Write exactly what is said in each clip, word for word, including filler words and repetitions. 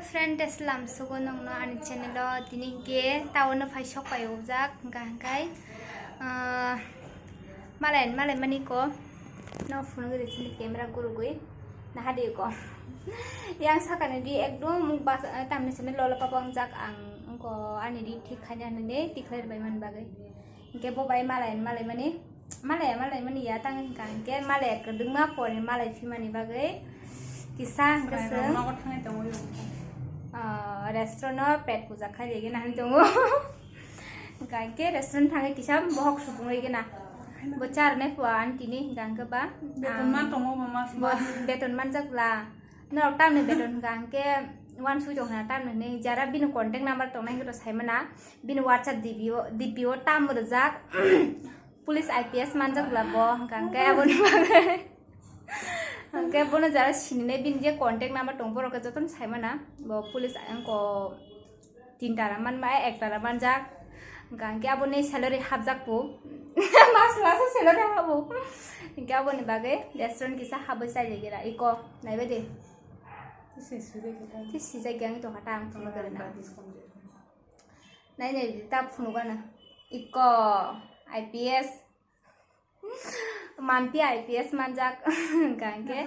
Friend, teslam sugo nongno ani channel o tini hingke taono phai sok pai ujak hingka hingkai, ah, malai malai mani ko no phunuk ri chini camera gurugui nahadi ko yang sakani di ekdom muk bas, eh, tamni simi lolo papa wngjak ang wngko ani di thik khaina hinwi tikhlai rwbai mani bagwi. Hingke bo bai malai malai mani, malai malai mani ya tang hingka hingke malai kwdwngma pore malai phimani bagwi kisa hingke Chwrairok chwng nogo thangwi tongwi rw wngkha. Ah, restaurant o pet puja khai rege nang tongo. Hingka hingke restaurant thangwi kisa bohok supungwi gena bo charnai pua aunty ni hingka hingke ba, Beton ah, man tongo bo mas bo mas. Beton manjak bla. Norok tamni beton hingka hingke uansuk tong hwnna tamni hinwi jara bini contact number tongnai hwnkhe to saimana, bini WhatsApp D P o, D P o tam rwjak, police I P S manjak bla bo hingka hingke aboni bagwi hingke bono jara sininai bini je contact number tong borok khe jotono saimana, bo police wngko. Tin tara manba, ek tara manjak. Hingka hingke aboni salary hapjak bo. Mas mas salary habo. Hingke aboni bagwi restaurant kisa habwi chai laigira. Iko, naibai de. Tei sijak yang tongkha ta ang phunuk gana. Nai nai ta phunuk gana. Iko, I P S. Mampi I P S manjak hingka hingke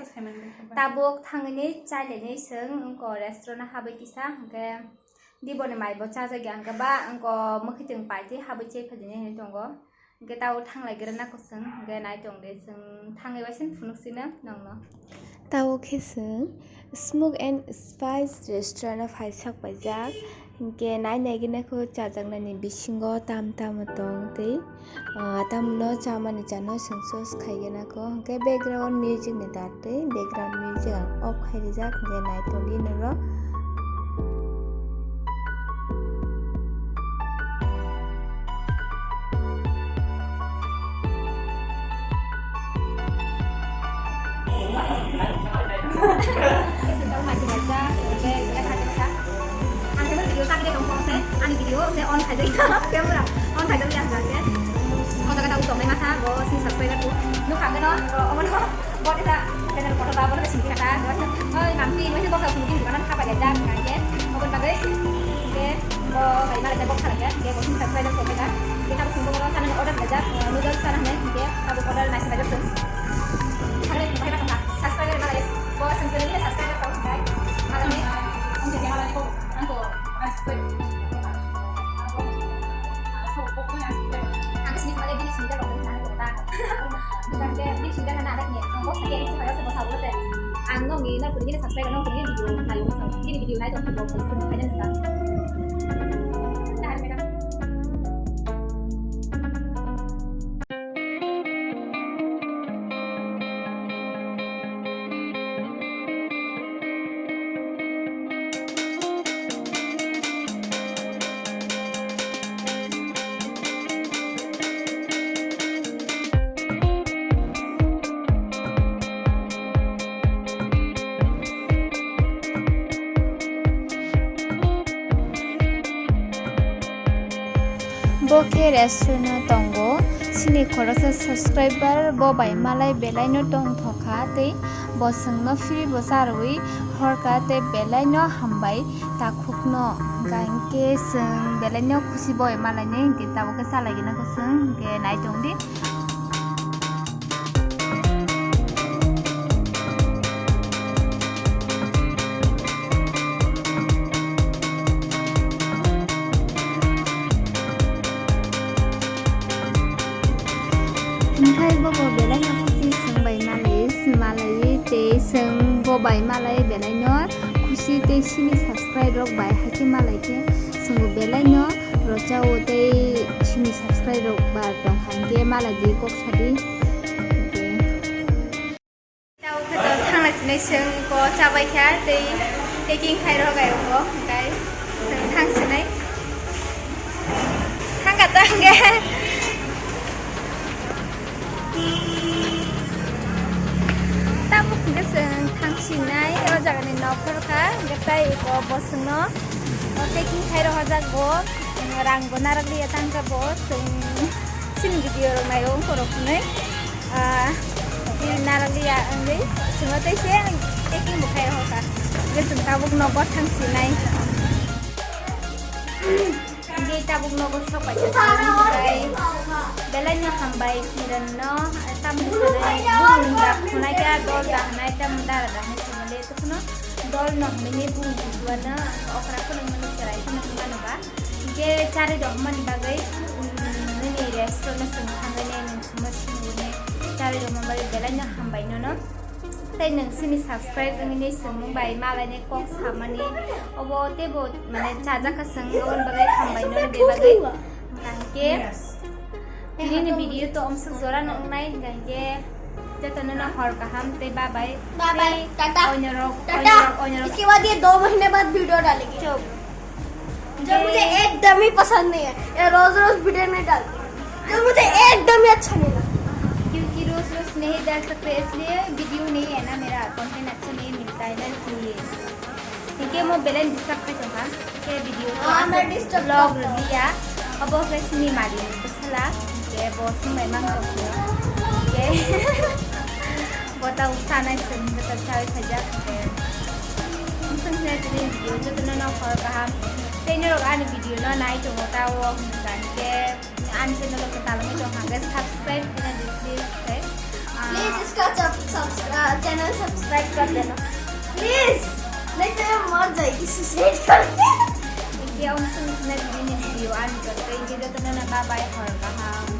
tabuk thangwi chai lainai chwng wngko restaurant o habwi kisa hingke diboni mai bo chajak ya hingke ba wngko mwkhwtwng paitwi habwi chai phaidi hinwi tongo hingke tabuk thanglai gira nako chwng hingke nai tong de chwng thangwi waising phunuk sino nongno. Tabuk khe chwng Smoke and Spice restaurant o phai sak paijak, hinkhe nai nai gwnakho chajaknani bisingo tam tamo tong tei, ah, tamno chamani chano chwng choose khai gwnakho, hinkhe background music ni dak tei background music ang off khai rijak, hinkhe nai tongdi norok. Ani video on khaijak, camera on khaijak ya, o jaga ta utok nai masa, bo si subscriber ko, nuk kha gano, omono. Bo kisa channel kotor ba, bono sini kata. Oi, mampi, mo sini boksa sini gini, mana kapa dia jak, ngai ke. Open bagai. Ke, bo bai mara ke boksa lagi ya. Ke, bo sini subscribe ko ka. Kita sini bono sana order aja, noodles sana ne, ke, abu order nasi bagai tu. Kare, bai mara ka, subscribe mara ke. Bo sini gini subscribe ko, guys. Mara ne, om jadi mara ko, angko, subscribe. Ang sini kemana gini sini kalau sini sana kota. Bukan kayak gini sini sana ada nih. Ang bos kayak itu kayak sebab tahu sih. Ang nong ini nong ini subscribe nong ini video lain nong ini video lain nong video itu aja sih. Tahan mereka. Bo khe restaurant-o tongo. Chini khoroksa subscriber bo bai malai belai no tongthokha tei bo chwngno free bo charwi horkha tei belai no hambai takhukno. Hwnkha hinkhe chwng belai no khusi bo bai malai ni hinkhe tabuk khe chalai gwnakho chwng hinkhe nai tongdi. Hingkhai bobo belai no khusi chwng bai malai, malai tei chwng bo bai malai belai no khusi tei chini subscribe rok bai haikhe malai khe chwng bo belai no rochao tei chini subscribe rok ba tong hangkhe malai di kok sadi. Tao khe to thangna sinai chwng ko chabai kha tei packing khai rw gai rw bo hingkhai chwng thang sinai. Thang ka ta hingkhe. Tabuk hingkhe chwng thang sinai o jaga ni nok phor kha hingkhe tai eko bo chwngno packing khai rw hajak bo rang bo narak liya tang kha bo chwng chini video rok nai o wngkha rok hwnwi. Ah, bini narwkliya wngwi chwngno tei se packing bo khai rokha. Hwnkhe chwng tabuk nogo thang sinai. Hwnkhe tabuk nogo sok pai kha chwng, tei belai no hambai Kiran no, tamni sanai bumung da khwnai kha, dol da hwnai, tamo dara da hwnai, chwng le tokno dol no hwnwi bumung kuchuano okra khwnang mano, chwrai khwnang mano ba. Hwnkhe charwi rok mani bagwi, mm, nini restaurant no chwng thangwi nai, nwng chwngno swngo ne, charwi rok mani bagwi belai no hambai nono. Tei nwng chini subscribe wngwi nai swngmung bai malai nai kok samani. Obo teibo mane chajak kha chwng, oboni bagwi hambai nono bebagwi. Hwnkhe tini ni video to omswk jora no wngnai, hwnkhe jotono no hor kaham tei bye bye. Bye bye, tei tata. Onyorok, tata. Onyorok, onyorok. इसके बाद ये दो महीने बाद वीडियो डालेंगे। Chop. जो मुझे एकदम ही पसंद नहीं है, ये रोज रोज वीडियो नहीं डालती, जो मुझे एकदम ही अच्छा नहीं लगता। क्योंकि रोज रोज नहीं डाल सकते, इसलिए वीडियो नहीं है ना मेरा, कंटेंट अच्छा नहीं मिलता है ना, इसलिए। Hwnkhe mo belai disturb khai tongkha, hwnkhe video हाँ, मैं disturb vlog करता हूँ। Rwliya, abo khe sini mari bwsala, hwnkhe bo swngbai mang tongkha, hwnkhe bo tau sanai swng, bo tau sawi khaijak, hwnkhe. Nwng swngchinai tini video jotono no hor kaham. Tei norok ani video no nai tongo ta o hwnkha hwnkhe ani channel o kwtal wngwi tong hwnkhe subscribe khwna di please khe. Ah, Please इसका सब, सब, आ, channel subscribe कर देना। प्लीज, नहीं तो ये मर जाएगी सुसाइड करके। Hwnkhe omo swngchinai tini video ani jotto hwnkhe jotono no bye bye hor kaham.